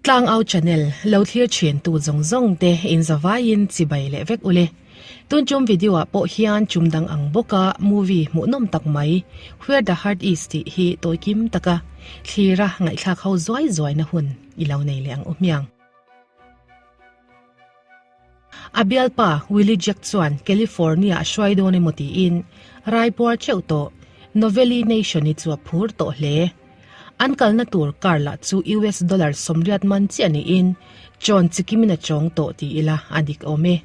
Tlangau channel lo thlir thin tu zawng zawng te in zavaiin chibai leh vek ule. Tun chum video ah pawh hian chum dang ang bawka movie hmuhnawm tak mai Where the Heart Is tih hi tawi kim taka thlira ngaihthlak ho zuai zuai na hun i lo nei leh ang u hmiang. A bialpa Willie Jack chuan California a hruai dawn emaw tiin raipuar theuh tawh Novelli Nation-i chu a phur tawh hle. An kalna tur car lah chu US dollar 80 man chiah niin chawn chikimin a chawng tawh ti ila a dik awm e.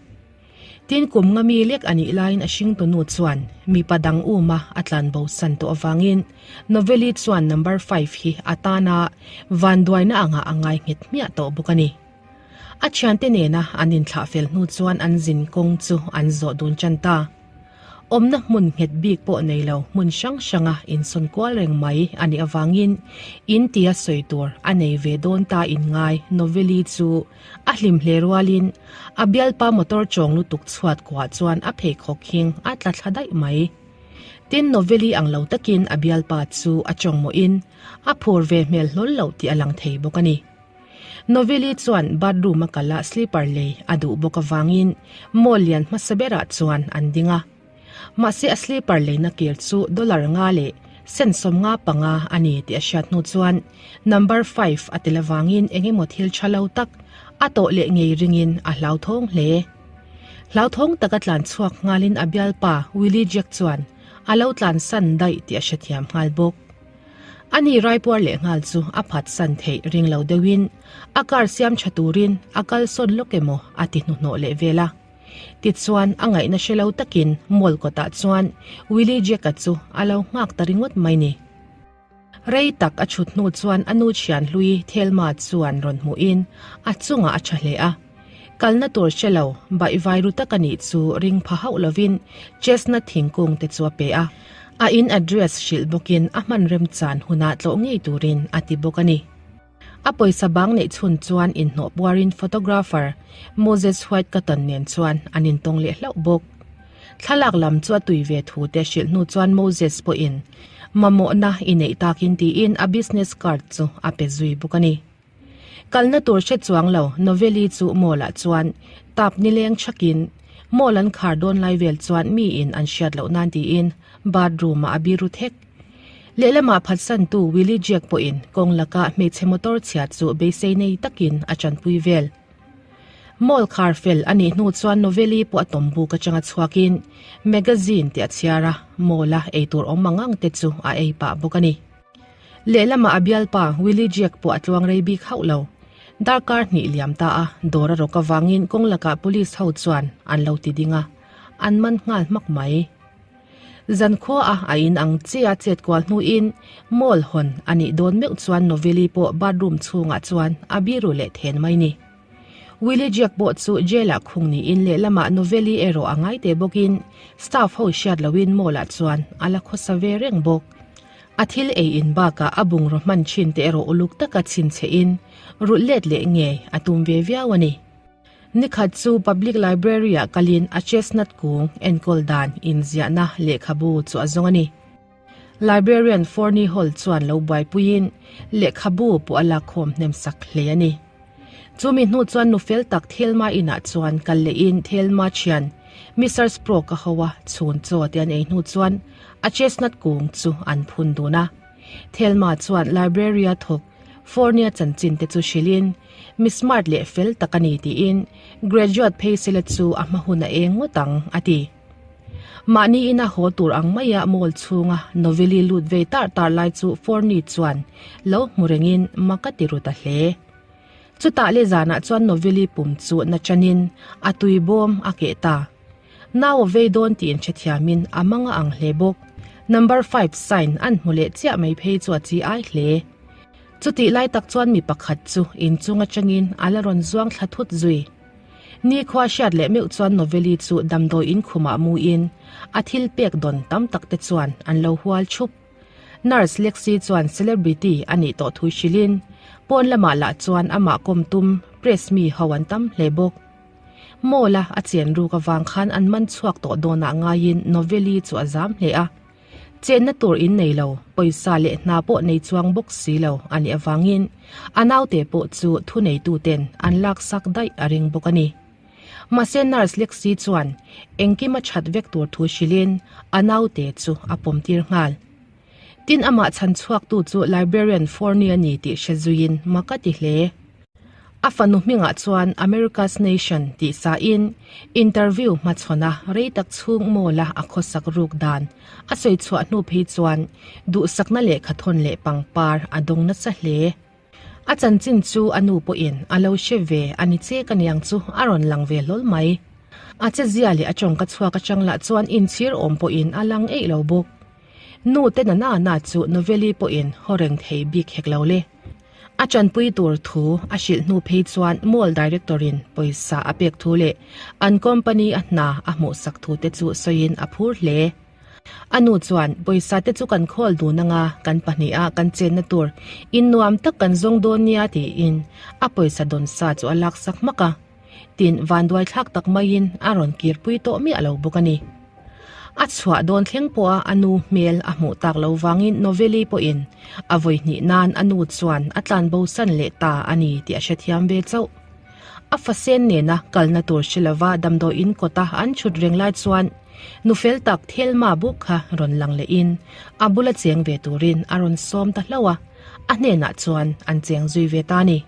Tin kum nga mi lek a nih laiin a hringtunu chuan mipa dang uma a tlanbo san tawh avangin Novelli chuan number five hi a tana vanduaina angah a ngai nghet hmiah tawh bawk a ni. A thiante nena an inthlah fel hnu chuan an zin kawng chu an zawh dun tan ta. Awmna hmun nghet bik pawh nei lo hmun hrang hranga insawn kual reng mai a nih avangin in tia sawi tur a nei ve dawn ta in ngai Novelli chu a hlim hle rualin a bialpa motor chawng lutuk chhuat kuah chuan a pheikhawk hing a tla thla daih mai. Tin Novelli ang lo takin a bialpa chu a chawngmawhin a phur ve hmel hlawl loh tih a lang thei bawk a ni. Novelli chuan bathroom a kal a slipper lei a duh bawk avangin mall lian hmasa berah chuan an ding a. Mahse a slipper leina kir chu dollar nga leh cent 55 a ni tih a hriat hnu chuan number five a tel avangin eng emaw thil tha lo tak a tawh leh ngei ringin a hlauthawng hle. Hlauthawng taka tlan chhuak nghalin a bialpa Willie Jack chuan a lo tlansan daih tih a hrethiam nghal bawk. A ni raipuar leh nghal chu a phat san theih ring lo deuhin a car siam tha turin a kal sawn lawk emaw a ti hnuhnawh leh vel a. Tichuan a ngaihna hre lo takin mall kawtah chuan Willie Jack-a chu a lo nghak ta ringawt mai ni. Rei tak a chhut hnu chuan a nu thian hlui Thelma chuan rawn hmuhin a chungah a tha hle a. Kalna tur hre lo, baihvai ru tak a nih chu ring pha hauh lovin chestnut thingkung te chu a pe a. A in address hrilh bawkin a hman remchan hunah tlawh ngei turin a ti bawk a ni. A pawisa bang neih chhun chuan inhnawh puarin photographer Moses White Cotton nen chuan an intawng leh hlauh bawk. Thlalak lam chu a tui ve thu te hrilh hnu chuan Moses pawhin mamawhna i neih takin tiin a business card chu a pe zui bawk a ni. Kalna tur hre chuang lo Novelli chu mall ah chuan tap nileng thakin mall an khar dawn lai vel chuan mi in an hriat loh nan tiin bathroom ah a biru thek. Lehlamah phatsantu Willie Jack pawhin kawng laka hmeichhe motor chhia chu beisei nei takin a tanpui vel. Mall khar fel a nih hnu chuan Novelli pawh a tawm buk atanga chhuakin magazine tih a chhiar a, mall a eitur awm ang ang te chu a ei pah bawk a ni. Lehlamah a bialpa Willie Jack pawh a tluang rei bik hauh lo. Darkar hnih liam ta a, dawr a rawk avangin kawng lakah police ho chuan an lo ti ding a, an man nghal hmak mai. Zankhua a a in ang chiah chet kual hnuin mall hawn a nih dawn meuh chuan Novelli pawh bathroom chhungah chuan a biru leh then mai ni. Willie Jack pawh chu jail ah khung niin lehlamah Novelli erawh a ngai teh bawkin staff ho hriat loin mall ah chuan a la khawsa ve reng bawk. A thil ei in bakah a bungraw hman thin te erawh uluk taka chhinchhe in rulh let leh ngei a tum ve viau a ni. Nikhat chu Public Library ah kalin a chestnut kung enkawl dan inziahna lehkhabu chu a zawng a ni. Librarian Forney Hall chuan lo buaipuiin lehkhabu pawh a lakkhawm hnem sak hle a ni. Chumi hnu chuan nu fel tak Thelma inah chuan kal lehin Thelma thian Mister Sprock a ho a, chhun chaw te an ei hnu chuan a chestnut kung chu an phun dun a. Thelma chuan library-a thawk Fornia chanchin te chu hrilhin mi smart leh fel tak a ni tiin graduate phei sela chu a hma hun a eng ngawt ang a ti. Mahni ina haw tur ang maia mall chhunga Novelli lut vei tar tar lai chu Forni chuan lo hmu rengin mak a ti ru ta hle. Chutah le zanah chuan Novelli pum chu na chanin a tui bawm a keh ta. Nau a vei dawn tih inhrethiamin a mang a ang hle bawk. Number five sign an hmu leh chiah mai phei chu a chi ai hle. Chutih lai tak chuan mi pakhat chu inchung atangin a la rawn zuang thla thut zui. Nikhua hriat leh meuh chuan Novelli chu damdawi in khumah muin a thil pek dawn tam tak te chuan an lo hual thup. Nurse Lexi chuan celebrity a nih tawh thu hrilhin pawn lamah lah chuan amah kawm tum press mi ho an tam hle bawk. Mall a a chen ruk avang khan an man chhuak tawh dawnah ngaiin Novelli chu a zam hle a. Chenna tur in nei lo, pawisa leh hna pawh nei chuang bawk si lo a nih avangin a naute pawh chu thuneituten an laksak daih a ring bawk a ni. Mahse nurse Lexi chuan engkim a that vek tur thu hrilhin a naute chu a pawmtir nghal. Tin amah chhan chhuaktu chu Librarian Forney a ni tih hre zuiin mak a ti hle. A fanu hmingah chuan America's Nation tih sain interview hmachhawn a rei tak chhung mall-a a khawsak ruk dan a sawi chhuah hnu phei chuan duhsakna lehkhathawn leh pangpar a dawng nasa hle. A chanchin chu a nu pawhin a lo hre ve a ni che ka niang chu a rawn lang ve hlawl mai. A chezia leh a tawngka chhuak atang lah chuan inchhir awm pawhin a lang eih lo bawk. Nu te na na na chu Novelli pawhin haw reng thei bik hek lo le. A tanpui tur thu a hrilh hnu phei chuan mall director in pawisa a pek thu leh an company a hna a hmuhsak thu te chu sawiin a phur hle. A nu chuan, Pawisa te chu kan khawl dun anga kan pahniha kan chenna tur in nuam tak kan zawng dawn nia tiin a pawisa dawn sa chu a laksak hmak a. Tin, vanduai thlak tak maiin a rawn kirpui tawh miah lo bawk a ni. A chhuah dawn thleng pawha a nu hmel a hmuh tak lo vangin Novelli pawhin a vawihnih nan a nu chuan a tlanbo san leh ta a ni tih a hrethiam ve chauh. A fasen nena kalna tur hre lova damdawiin kawta an chhut reng lai chuan nu fel tak Thelma buk kha rawn lang lehin a bula cheng ve turin a rawn sawm ta hlauh a, a hnenah chuan an cheng zui ve ta a ni.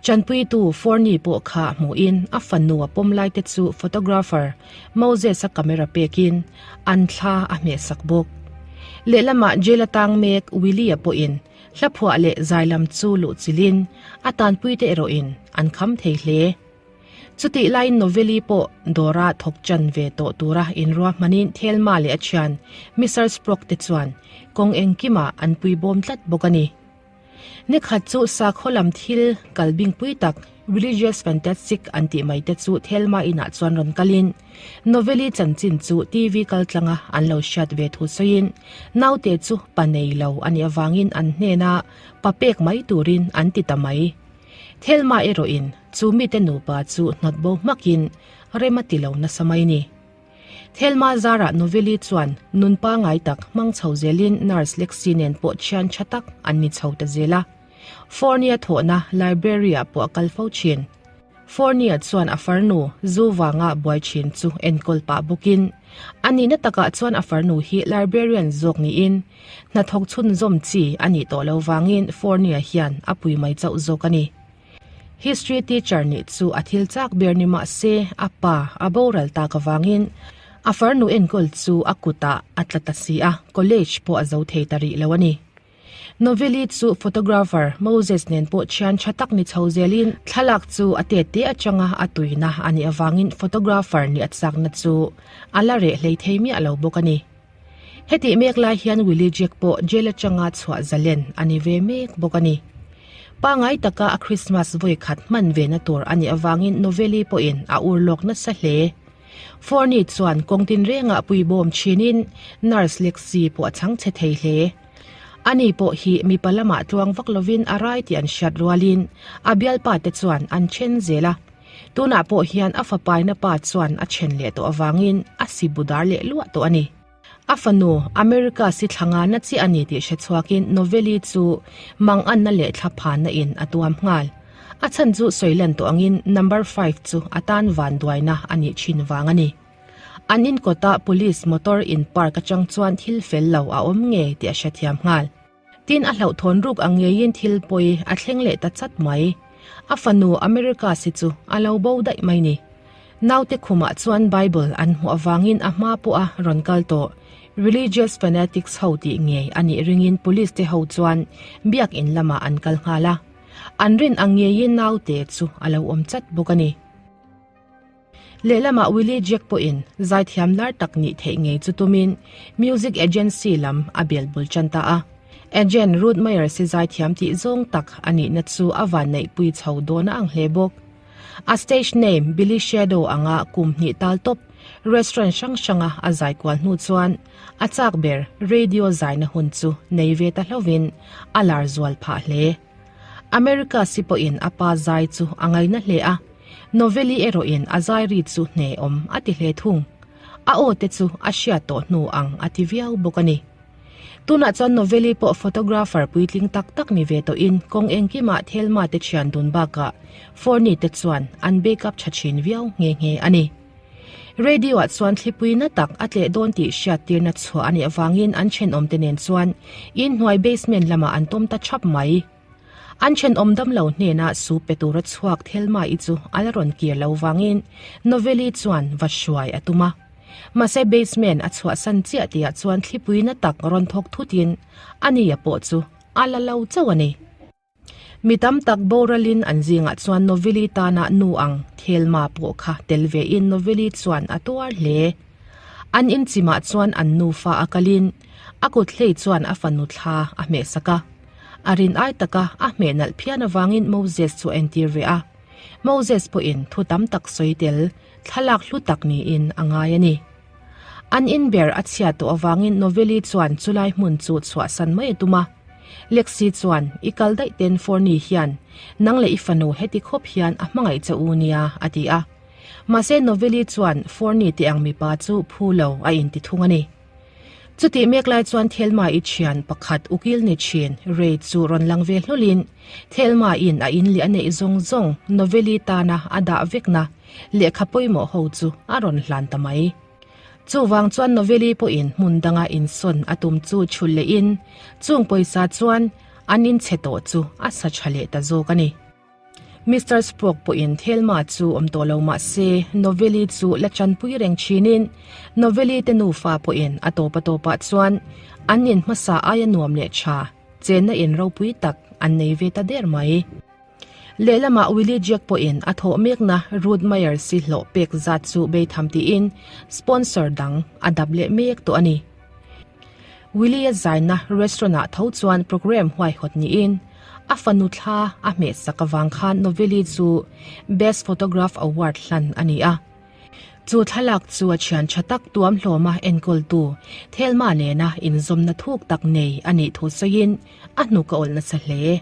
Chanpuitu Forney pawh kha hmuhin a fanu a pawm laite chu photographer Moses-a camera pekin an thla a hmehsak bawk. Lehlamah jail atang mek Willie-a pawhin Hlaphuah leh zai lam chu luh chilhin a tanpuite erawhin an kham thei hle. Chutih laiin Novelli pawh dawra thawk chan ve tawh tura inruahmanin Thelma leh a thian Mister Sprock te chuan kawng engkimah an pui bawm tlat bawk a ni. Nikhat chu sakhaw lam thil kal bingpui tak Religious Fantastic an tih mai te chu Thelma inah chuan rawn kalin Novelli chanchin chu TV kaltlanga an lo hriat ve thu sawiin naute chu pa nei lo a nih avangin an hnena pa pek mai turin an ti ta mai. Thelma erawhin chu mite nupa chu hnawt bo hmakin rem a ti lo nasa mai ni. Thelma zarah Novelli chuan nun pangai tak hmang chho zelin Nurse Lexi nen pawh thian tha tak an ni chho ta zel a. Fornia thawhna library-ah pawh a kal fo thin. Fornia chuan a farnu zu vanga buai thin chu enkawl pah bawkin, a nihna takah chuan a farnu hi librarian zawk niin hnathawk chhunzawm chi a nih tawh lo vangin Fornia hian a pui mai chauh zawk a ni. History teacher nih chu a thil chak ber ni mah se a pa a boral tak avangin a farnu enkawl chu a kutah a tla ta si a, college pawh a zo thei ta rih lo a ni. Novelli chu photographer Moses nen pawh thian tha tak ni chho zelin thlalak chu a tet te atanga a tuina a nih avangin photographer nih a chakna chu a la reh hlei thei miah lo bawk a ni. Hetih mek lai hian Willie Jack pawh jail atanga chhuah zalen a ni ve mek bawk a ni. Pangai taka a Christmas vawi khat hman ve na tur a nih avangin Novelli pawhin a ur lawk nasa hle. Forney chuan kawng tinrengah puibawm thinin nurse Lexi pawh a chhang chhe thei hle. Ani pawh hi mipa lamah tluang vak lovin a rai tih an hriat rualin a bialpa te chuan an then zel a. Tunah pawh hian a fapaina pa chuan a then leh tawh avangin a si budar leh luah tawh a ni. A fanu, America si thla ngana chiah a ni tih hre chhuakin Novelli chu manganna leh thlaphanna in a tuam nghal. A chhan chu sawi lan tawh angin number five chu a tan vanduaina a nih thin vang a ni. An inkawta police motor in park atang chuan thil fel lo a awm ngei tih a hrethiam nghal. Tin a hlauhthawn ruk ang ngeiin thil pawi a thleng leh ta chat mai. A fanu America si chu a lo bo daih mai ni. Naute khumah chuan Bible an hmuh avangin a hma pawha rawn kal tawh religious fanatics ho tih ngei a nih ringin police te ho chuan biakin lamah an kal nghal a. An rin ang ngeiin naute chu a lo awm chat bawk a ni. Lehlamah Willie Jack pawhin zaithiam lar tak nih theih ngei chu tumin music agency lam a bel bul tan ta a. Agent Ruth Myers hi zaithiam tih zawng tak a nihna chu a vanneihpui chho dawn a ang hle bawk. A stage name Billy Shadow anga kum hnih tal tawp restaurant hrang hranga a zai kual hnu chuan a chak ber radio zaina hun chu nei ve ta hlovin a lar zual phah hle. America si pawhin a pa zai chu a ngaina hle a, Novelli erawhin a zai ri chu hne awm a ti hle thung. A aw te chu a hriat tawh hnu ang a ti viau bawk a ni. Tunah chuan Novelli pawh photographer puitling tak tak ni ve tawhin kawng engkimah Thelma te thian dun bakah Forni te chuan an backup tha thin viau nghe nghe a ni. Radio ah chuan thlipui na tak a tleh dawn tih hriattirna chhuah a nih avangin an thenawmte nen chuan inhnuai basement lamah an tawm ta thap mai. An thenawm damlo hnena su pe tura chhuak Thelma-i chu a la rawn kir lo vangin Novelli chuan va hruai a tum a. Mahse basement a chhuahsan chiah tihah chuan thlipui na tak rawn thawk thutin ania pawh chu a la lo chauh a ni. Mi tam tak boralin an zingah chuan Novelli tana nu ang Thelma pawh kha tel vein Novelli chuan a tuar hle. An inchimah chuan an nufa a kalin a kut hlei chuan a fanu thla a hmehsak a. A rin ai taka a hmeh nalh phian avangin Moses chu a entir ve a. Moses pawhin thu tam tak sawi tel thlalak hlu tak niin a ngai a ni. An in ber a chhiat tawh avangin Novelli chuan chulai hmun chu chhuahsan mai a tum a. Lexi chuan, I kal daih ten Forni hian nang leh i fanu heti khawp hian a hmangaih che u nia, a ti a. Mahse Novelli chuan Forni tih ang mipa chu phu lo a inti thung a ni. Chutih mek lai chuan Thelma i thian pakhat ukil ni thin Ray chu rawn lang ve hlawlin Thelma in a in leh a neih zawng zawng Novelli tana a dah vekna lehkha pawimawh ho chu a rawn hlan ta mai. Chuvang chuan Novelli pawhin hmun danga insawn a tum chu chhul lehin chung pawisa chuan an inchhe tawh chu a sa tha leh ta zawk a ni. Mister Spock pawhin Thelma chu awm tawh lo mah se, Novelli chu la chanpui reng thinin Novelli te nufa pawhin a tawpa tawpah chuan an in hmasa aia nuam leh tha chenna in ropui tak an nei ve ta der mai. Lehlamah Willie Jack pawhin a thawh mekna Ruth Myers-i hlawh pek zat chu beitham tiin sponsor dang a dap leh mek tawh a ni. Willie-a zaina restaurant-ah tho chuan programme huaihawt niin a fanu thla a hmehsak avang khan Novelli chu Best Photograph Award hlan a ni a. Chu thlalak chu a thian tha tak tuam hlawma enkawltu Thelma nena inzawmna thuk tak nei a nih thu sawiin a hnuk a awlh nasa hle.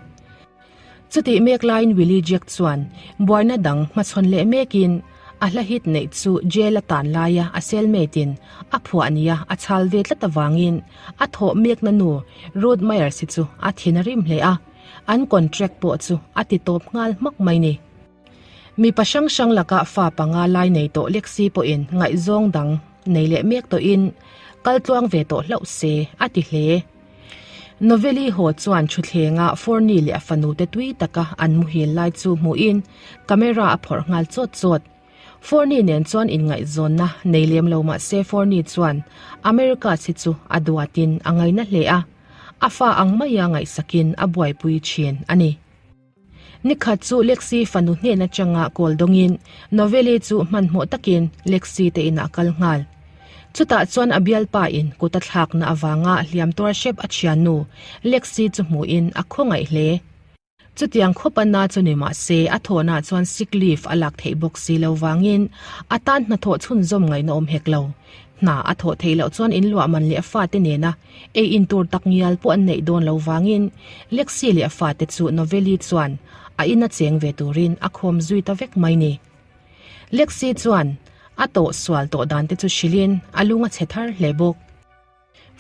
Chutih mek laiin Willie Jack chuan buaina dang hmachhawn leh mekin a hla hit neih chu jail a tan laia a cellmate in a phuah nia a chhal ve tlat avangin a thawh mekna nu Ruth Myers hi chu a thin a rim hle a, an contract pawh chu a ti tawp nghal hmak mai ni. Mipa hrang hrang lakah fa panga lai nei tawh Lexi pawhin ngaihzawng dang nei leh mek tawhin kal tluang ve tawh hlauh se a ti hle. Novelli haw chuan thuthlenga Forni leh a fanute tui taka an muhil lai chu hmuhin camera a phawrh nghal chawt chawt. Forni nen chuan inngaihzawnna nei lem lo mah se Forni chuan Americas hi chu a duatin a ngaina hle a, a fa ang maia ngaihsakin a buaipui thin a ni. Nikhat chu Lexi fanu hnen atanga kawl dawngin Novelli chu hmanhmawh takin Lexi te inah a kal nghal. Chutah chuan a bialpa in kut a thlakna avanga hliam tuar hrep a thiannu Lexi chu hmuhin a khawngaih hle. Chutiang khawp a na chu ni mah se a thawhnah chuan sick leave a lak theih bawk si lo vangin a tan hnathawh chhunzawm ngaihna awm hek lo. Hna a thawh theih loh chuan inluah man leh a fate nena Ei in tur tak ngial pawh an neih dawn lo vangin Lexi leh a fate chu Novelli chuan a ina cheng ve turin a khawm zui ta vek mai ni. Lexi chuan a tawh sual tawh dan te chu hrilhin a lung a chhe thar hle bawk.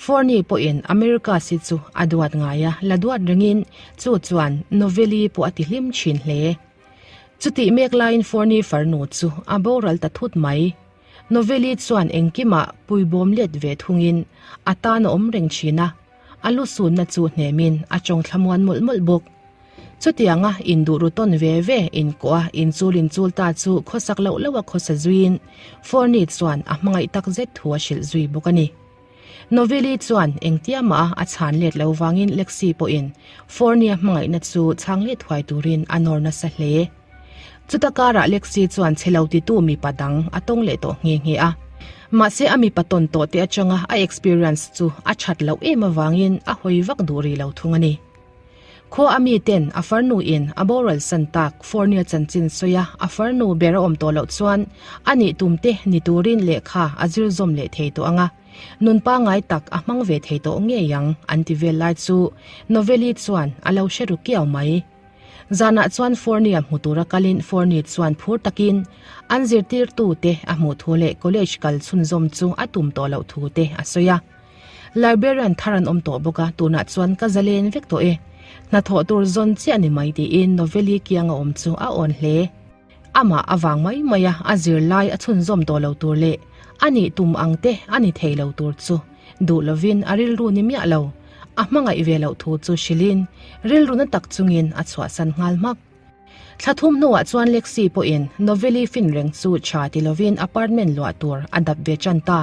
Forney pawhin America si chu a duat ngai a, la duat ringin chu chuan Novelli pawh a ti hlim thin hle. Chutih mek laiin Forney farnu chu a boral ta thut mai. Novelli chuan engkimah puibawm let ve thungin a tan a awm reng thin a, a lu sunna chu hnemin a tawng thlamuan mawlh mawlh bawk. Chutianga induh ru tawn ve ve inkuah a inchul inchul ta chu khawsak loh loh a khawsa zuiin Forni chuan a hmangaih tak zet thu a hrilh zui bawk a ni. Novelli chuan engtia mah a chhan let lo vangin Lexi pawhin Fornia hmangaihna chu chhang let thuai turin a nawr nasa hle. Chuta karah Lexi chuan chhe lo titu mipa dang a tawng leh tawh nghe nghe a. Mahse a mipa tawn tawh te atanga a experience chu a that loh em avangin a hawi vak duh rih lo thung a ni. Khaw a mi ten a farnu in a boral san tak Fornia chanchin sawi a, a farnu ber a awm tawh loh chuan a nih tum te ni turin lehkha a zir zawm leh thei tawh ang a, nun pangngai tak a hmang ve thei tawh ngei ang an ti vel lai chu Novelli chuan a lo hre ru kiau mai. Zanah chuan Fornia hmu tura kalin Forni chuan phur takin an zirtirtu te a hmuh thu leh college kal chhunzawm chu a tum tawh loh thu te a sawi a. Librarian thar an awm tawh bawk a, tunah chuan ka zalen vek tawh e. Hnathawh tur zawn chiah ni mai tiin Novelli kianga awm chu a awn hle. Amah avang mai maia a zirlai a chhunzawm tawh lo tur leh a nih tum ang te a ni thei lo tur chu duh lovin a rilru ni miah lo, a hmangaih ve loh thu chu hrilhin rilru na tak chungin a chhuahsan nghal hmak. Thla thum hnuah chuan Lexi pawhin Novelli fin reng chu tha ti lovin apartment luah tur a dap ve tan ta.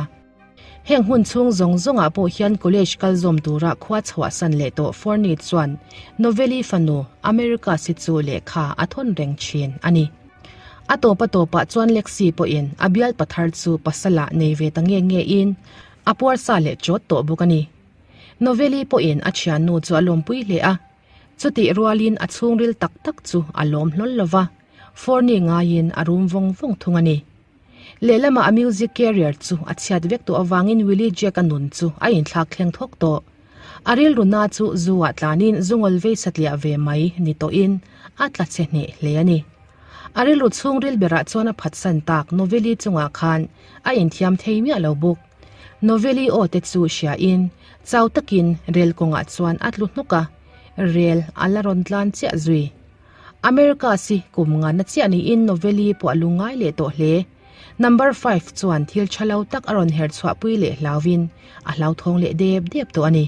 Heng hun chhung zawng zawngah pawh hian college kal zawm tura khua chhuahsan leh tawh Forney chuan Novelli fanu America si chu lehkha a thawn reng thin a ni. A tawp a tawpah chuan Lexi pawhin a bial pathar chu pasalah nei ve ta nge nge in a puarsa leh chawt tawh bawk a ni. Novelli pawhin a thiannu chu a lawmpui hle a, chutih rualin a chhungril tak tak chu a lawm hlawl lova, Forney ngaiin a rum vawng vawng thung a ni. Lehlamah a music career chu a chhiat vek tawh avangin Willie Jack-a nun chu a inthlak thleng thawk tawh. A rilru na chu zu-ah tlanin zungawl vei satliah ve mai ni tawhin a tla chhe hneh hle a ni. A rilru chhungril berah chuan a phatsan tak Novelli chungah khan a inthiam thei miah lo bawk. Novelli aw te chu hriain chau takin rel kawngah chuan a tlu hnawk a, rel a la rawn tlan chiah zui. America si kum ngana chiah niin Novelli pawh a lungngai leh tawh hle. Number five chuan thil tha lo tak a rawn her chhuahpui leh hlauhin a hlauthawng leh dep dep tawh a ni.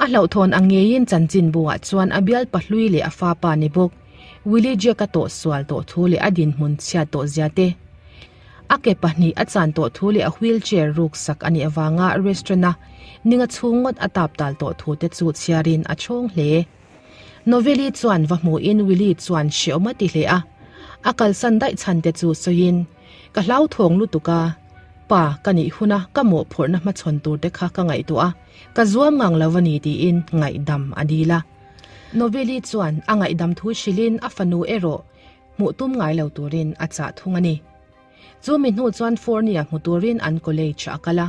A hlauhthawn ang ngeiin chanchinbu-ah chuan a bial pahlui leh a fapa ni bawk Willie Jack-a tawh sual tawh thu leh a dinhmun chhiat tawh zia te, a ke pahnih a chan tawh thu leh a wheelchair ruk sak a nih avanga restaurant-a ninga chhung ngawt a tap tal tawh thu te chu chhiarin a chhawng hle. Novelli chuan va hmuhin Willie chuan hreawm a ti hle a, a kalsan daih chhan te chu sawiin, Ka hlauthawng lutuk a, pa ka nih huna ka mawhphurhna hmachhawn tur te kha ka ngaihtuah a, ka zuam ngang lo a ni tiin ngaihdam a dil a. Novelli chuan a ngaihdam thu hrilhin a fanu erawh hmuh tum ngai lo turin a chah thung a ni. Chu mi hnu chuan Fornia hmu turin an college a kal a.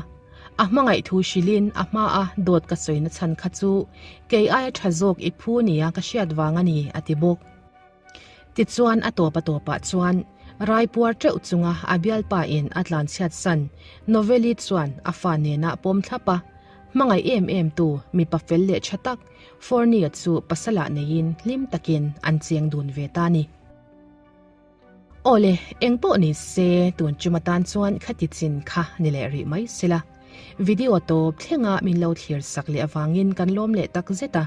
A hmangaih thu hrilhin a hmaa dawt ka sawina chhan kha chu kei aia tha zawk i phu nia ka hriat vang a ni a ti bawk. Tichuan a tawp a tawpah chuan raipuar teuh chunga a bialpa in a tlanchhiat san Novelli chuan a fa nena pawm thlap a, hmangaih em em tu mipa fel leh tha tak Fornia chu pasalah neiin hlim takin an cheng dun ve ta a ni. Awle, eng pawh ni se, tun chum atan chuan khati chin kha ni leh rih mai sela. Video tawp thlenga min lo thlir sak leh avangin kan lawm leh tak zet a.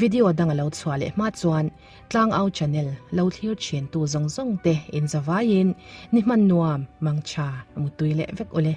Video dang a lo chhuah leh hma chuan Tlangau channel lo thlir thin tu zawng zawng te in zavaiin ni hman nuam, mangtha, mutui leh vek ule.